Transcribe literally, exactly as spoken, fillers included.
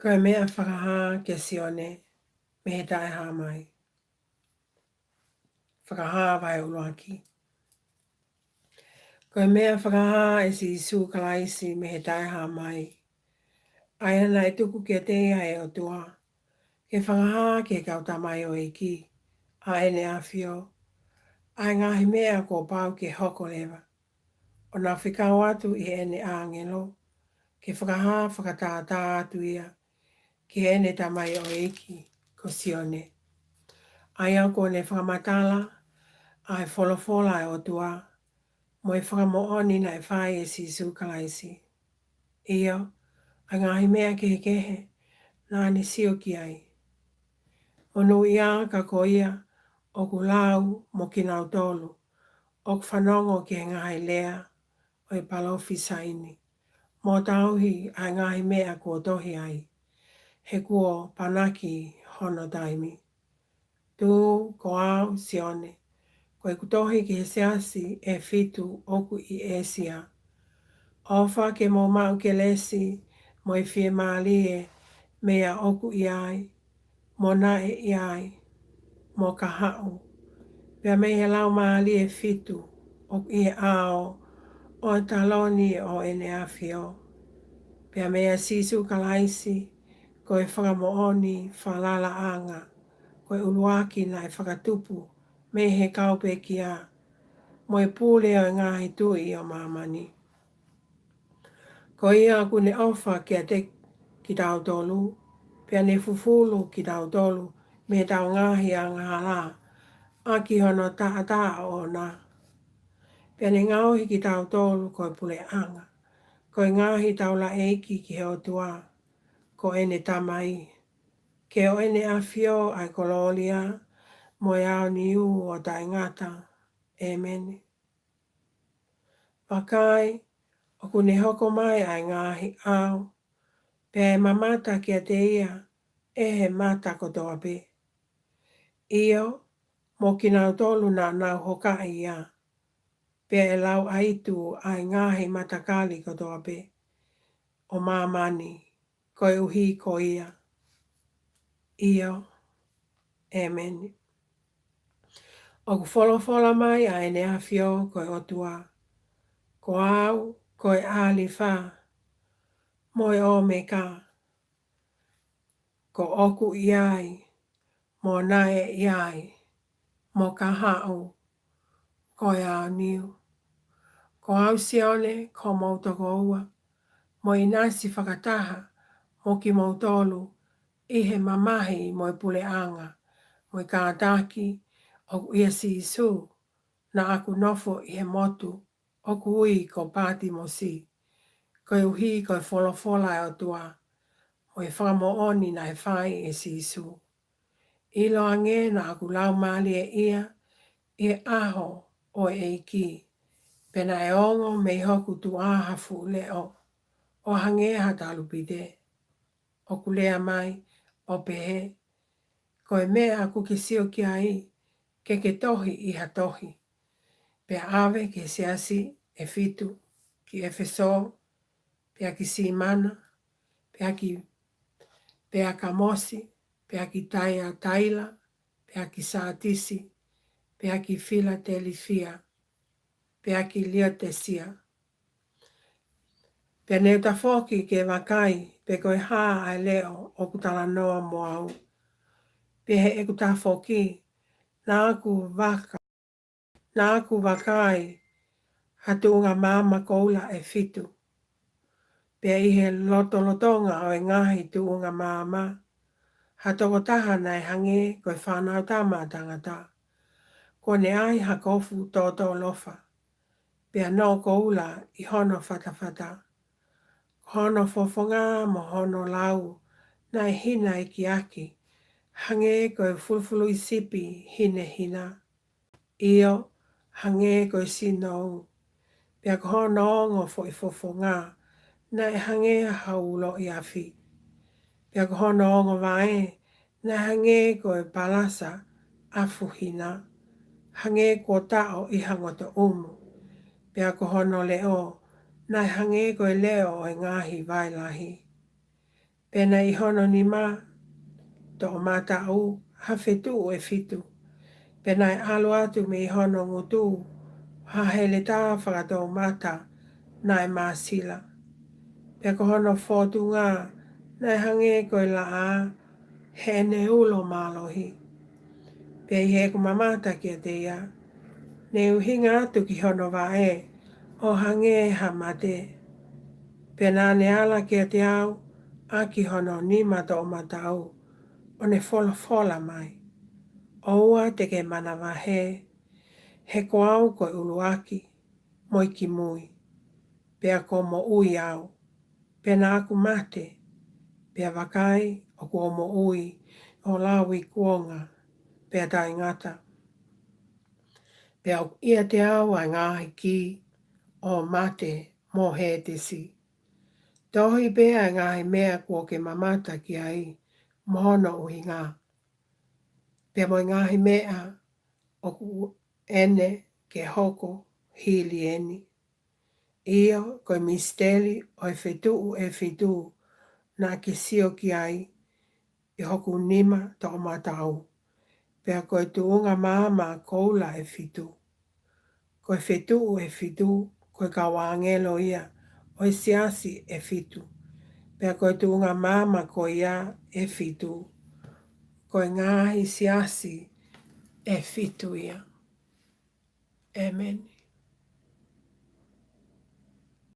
Ko e meʻa fakahā kia Sione mei he taʻehāmai. Fakahā vahe ʻuluaki. Ko e meʻa fakahā ʻe Sīsū Kalaisi mei he taʻehāmai, ʻa ia naʻe tuku kiate ia ʻe he ʻOtua, ke fakahā ki he kau tamaioʻeiki ʻa ʻEne ʻAfio, ʻa e ngaahi meʻa kuo pau ke hoko leva, ʻo nau fekau atu ʻi heʻene ʻāngelo, ke fakahā fakatātā atu ia ki heʻene tamaioʻeiki ko Sione, ʻa ia kuo ne fakamatala ʻa e folofola ʻa e ʻOtua, mo e fakamoʻoni naʻe fai ʻe Sīsū Kalaisi, ʻio, ʻa e ngaahi meʻa kehekehe naʻa ne sio ki ai. Monūʻia ka ko ia ʻoku lau mo kinautolu ʻoku fanongo ki he ngaahi lea ʻo e palōfisai ni, mo tauhi ʻa e ngaahi meʻa kuo tohi ai, he kuo panaki hono taimi. Tuʻu, ko au, Sione, ko ʻeku tohi ki he siasi ʻe fitu ʻoku ʻi ʻĒsia. ʻOfa ke mou maʻu kelesi mo e fiemālie mei he ʻoku ʻi ai, mo naʻe ʻi ai, mo kahaʻu, pea mei he laumālie ʻe fitu ʻoku ʻi he ʻao ʻo e taloni ʻo ʻEne ʻAfio, pea meia Sīsū Kalaisi, ko e fakamoʻoni falalaʻanga, ko e ʻuluaki naʻe fakatupu mei he kau pekia, mo e pule ʻo e ngaahi tuʻi ʻo māmani. Ko ia ʻoku ne ʻofa kiate kitautolu, pea ne fufulu kitautolu mei heʻetau ngaahi angahala, ʻaki hono taʻataʻa ʻoʻona. Pea ne ngaohi kitautolu ko e puleʻanga, ko e ngaahi taulaʻeiki ki he ʻOtua, ko ʻene Tamai, ke ʻo ʻEne ʻAfio ʻa e kolōlia mo e aoniu ʻo taʻengata. ʻĒmeni. Vakai, ʻoku ne hoko mai ʻa e ngaahi ʻao, pea ʻe mamata kiate ia ʻe he mata kotoa pē, ʻio, mo kinautolu naʻa nau hokaʻi ia, pea ʻe lauʻaitu ʻa e ngaahi matakali kotoa pē ʻo māmani, koeʻuhi ko ia. ʻIo, ʻēmeni. ʻOku folofola mai ʻa ʻEne ʻAfio ko e ʻOtua, ko au ko e ʻĀlifa mo e ʻŌmeka, ko ʻoku ʻi ai, mo naʻe ʻi ai, mo kahaʻu, ko e aoniu. Ko au Sione ko homou tokoua, mo ʻinasi fakataha mo kimoutolu ʻi he mamahi mo e puleʻanga mo e kātaki ʻoku ʻia Sīsū, naʻa ku nofo ʻi he motu ʻoku ui ko Pātimosi, koeʻuhi ko e folofola ʻa e ʻOtua mo e fakamoʻoni naʻe fai ʻe Sīsū. ʻIloange naʻa ku laumālieʻia ʻi he ʻaho ʻo e ʻEiki, pea naʻe ongo mei hoku tuʻa ha fuʻu leʻo ʻo hangē ha talupite, ʻoku lea mai ʻo pehē, Ko e meʻa ʻoku ke sio ki ai, ke ke tohi ʻi ha tohi, pea ʻave ki he siasi ʻe fitu, ki ʻEfesō, pea ki Simana, pea ki Peakamosi, pea ki Taiataila, pea ki Sātisi, pea ki Filatelifia, pea ki Liotesia. Pea ne u tafoki ke vakai pe ko e hā ʻa e leʻo ʻoku talanoa mo au. Pea ʻi heʻeku tafoki, naʻa ku vaka, naʻa ku vakai ha tuʻunga maama koula ʻe fitu. Pea ʻi he lotolotonga ʻo e ngaahi tuʻunga maama, ha tokotaha naʻe hangē ko e Fānautama ʻa Tangata. Kuo ne ʻai ha kofu tōtōlofa, pea noʻo koula ʻi hono fatafata. Ko hono fofonga mo hono lau naʻe hinaekiaki, hangē ko e fulufuluʻi sipi hinehina, ʻio, hangē ko e sinou. Pea ko hono ongo foʻi fofonga naʻe hangē ha uloʻi afi. Pea ko hono ongo vaʻe naʻe hangē ko e palasa ʻafu hina, hangē kuo taʻo ʻi ha ngotoʻumu. Pea ko hono leʻo naʻe hangē ko e leʻo ʻo e ngaahi vae lahi. Pea naʻe ʻi hono nima toʻomataʻu ha fetuʻu ʻe fitu. Pea naʻe ʻalu atu mei hono ngutu ha heletā fakatoʻomata naʻe māsila. Pea ko hono fōtunga naʻe hangē ko e laʻā heʻene ulo mālohi. Pea ʻi heʻeku mamata kiate ia, ne u hinga atu ki hono vaʻe ʻo hangē ha mate. Pea naʻa ne ala kiate au ʻaki hono nima toʻomataʻu, ʻo ne folofola mai, ʻOua te ke manavahē, he ko au ko e ʻuluaki mo e kimui, pea ʻoku ou moʻui au. Pea naʻa ku mate, pea vakai, ʻoku ou moʻui ʻo lauikuonga pea taʻengata. Pea ʻoku ʻiate au ʻa e ngaahi kī ʻo mate mo Hētesi. Tohi pē ʻa e ngaahi meʻa kuo ke mamata ki ai mo hono ʻuhinga, pea mo e ngaahi meʻa ʻoku ʻene ke hoko hili eni. ʻIo, ko e misiteli ʻo e fetuʻu ʻe fitu naʻa ke sio ki ai ʻi hoku nima toʻomataʻu. Pea ko e tuʻunga maama koula ʻe fitu. Ko e fetuʻu ʻe fitu, ko e kau ʻāngelo ia ʻo e siasi ʻe fitu. Pea ko e tuʻunga maama ko ia ʻe fitu, ko e ngaahi siasi ʻe fitu ia. ʻĒmeni.